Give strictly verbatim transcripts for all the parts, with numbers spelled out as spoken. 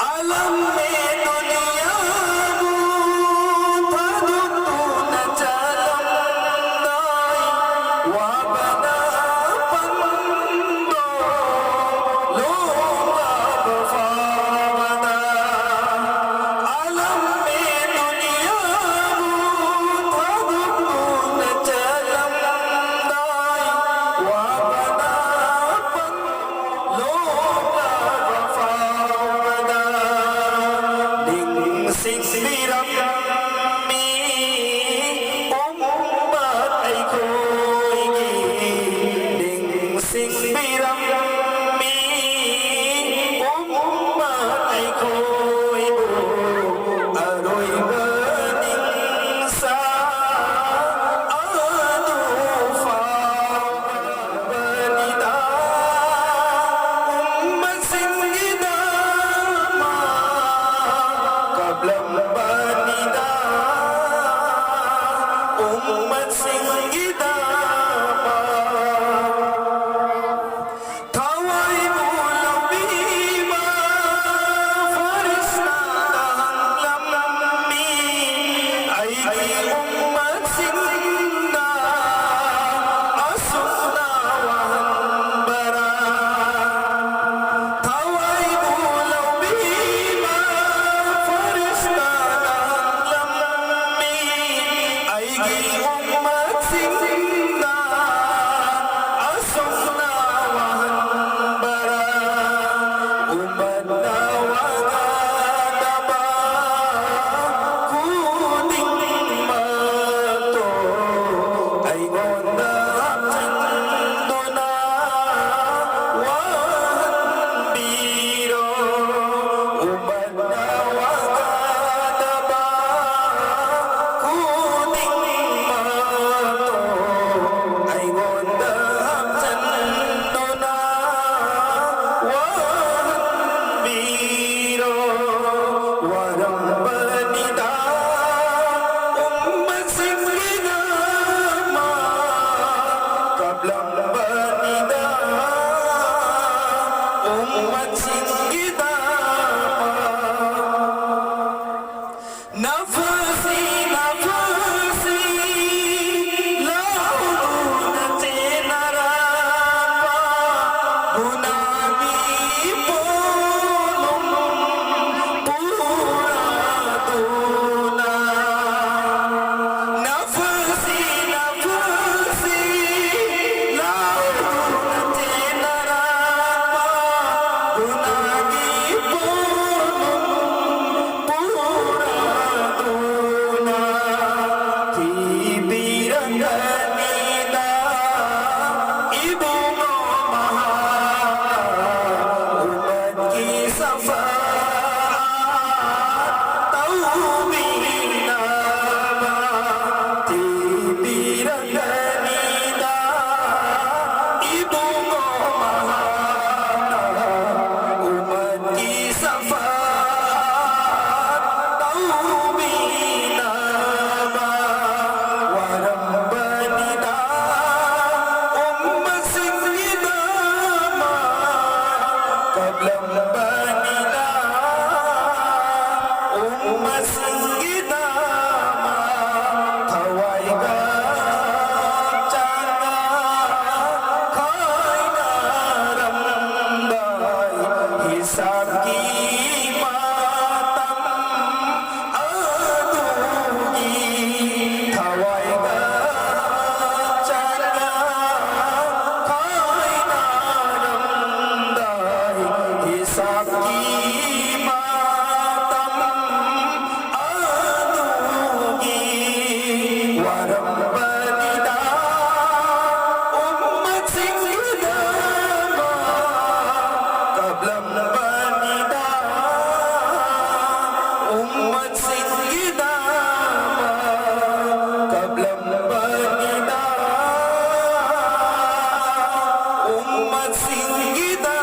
ꯑꯥꯂꯝ ꯃꯦ ꯗꯨꯅꯤꯌꯥꯕꯨ ꯊꯥꯗꯣꯛꯇꯨꯅ ꯆꯠꯂꯝꯗꯥꯏ ꯋꯥꯕꯅ ꯄꯟꯗꯣ ꯂꯣꯡꯂꯕ ꯐꯥꯎꯕꯗ꯫ ꯑꯥꯂꯝ ꯃꯦ ꯗꯨꯅꯤꯌꯥꯕꯨ ꯊꯥꯗꯣꯛꯇꯨꯅ ꯆꯠꯂꯝꯗꯥꯏ ꯋꯥꯕꯅ ꯄꯟꯗꯣ ꯎꯝꯃꯠꯁꯤꯡꯒꯤꯗꯃꯛ ꯅꯐꯁꯤ ꯅꯐꯁꯤ ꯂꯥꯎꯗꯨꯅ ꯆꯦꯟꯅꯔꯛꯄ ꯒꯨꯅꯥꯒꯤ ꯄꯣꯠꯂꯨꯝ ꯄꯨꯔꯗꯨꯅ ꯅꯐꯁꯤ ꯅꯐꯁꯤ ꯂꯥꯎꯗꯨꯅ ꯆꯦꯟꯅꯔꯛꯄ ꯒꯨꯅꯥꯒꯤ ꯄꯣꯠꯂꯨꯝ ꯄꯨꯔꯗꯨꯅ ꯊꯤꯕꯤꯔꯛꯀꯅꯤꯗ ꯏꯕꯨꯡꯉꯣ ꯃꯍꯥꯛꯅ ꯎꯝꯃꯠꯀꯤ ꯁꯐꯥꯑꯠ ꯇꯧꯕꯤꯅꯕ ꯊꯤꯕꯤꯔꯛꯀꯅꯤꯗ ꯏꯕꯨꯡꯉꯣ ꯃꯍꯥꯛꯅ ꯎꯝꯃꯠꯀꯤ ꯁꯐꯥꯑꯠ ꯇꯧꯕꯤꯅꯕ ꯋꯥꯔꯝꯕꯅꯤꯗ ꯎꯝꯃꯠꯁꯤꯡꯒꯤꯗꯃꯛ ꯀꯞꯂꯝꯕꯅꯤꯗ ꯎꯝꯃꯠꯁꯤꯡꯒꯤꯗꯃꯛ ꯊꯋꯥꯏꯒ ꯍꯛꯆꯥꯡꯒ ꯈꯥꯏꯅꯔꯝꯗꯥꯏ ꯍꯤꯁꯥꯕꯀꯤ ꯃꯇꯝ ꯑꯗꯨꯒꯤ ꯊꯋꯥꯏꯒ ꯍꯛꯆꯥꯡꯒ ꯈꯥꯏꯅꯔꯝꯗꯥꯏ ꯍꯤꯁꯥꯕꯀꯤ ꯃꯇꯝ ꯑꯗꯨꯒꯤ ꯋꯥꯔꯝꯕꯅꯤꯗ ꯎꯝꯃꯠꯁꯤꯡꯒꯤꯗꯃꯛ ꯀꯞꯂꯝꯕꯅꯤꯗ ꯎꯝꯃꯠꯁꯤꯡꯒꯤꯗꯃꯛ ꯀꯞꯂꯝꯕꯅꯤꯗ ꯎꯝꯃꯠꯁꯤꯡꯒꯤꯗꯃꯛ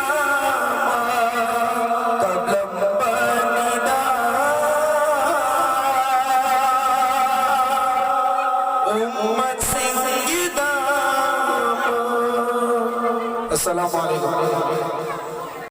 ꯀꯞꯂꯝꯕꯅꯤꯗ ꯎꯝꯃꯠꯁꯤꯡꯒꯤꯗꯃꯛ꯫ ꯑꯁꯂꯥꯃꯨ ꯑꯂꯥꯏꯀꯨꯝ꯫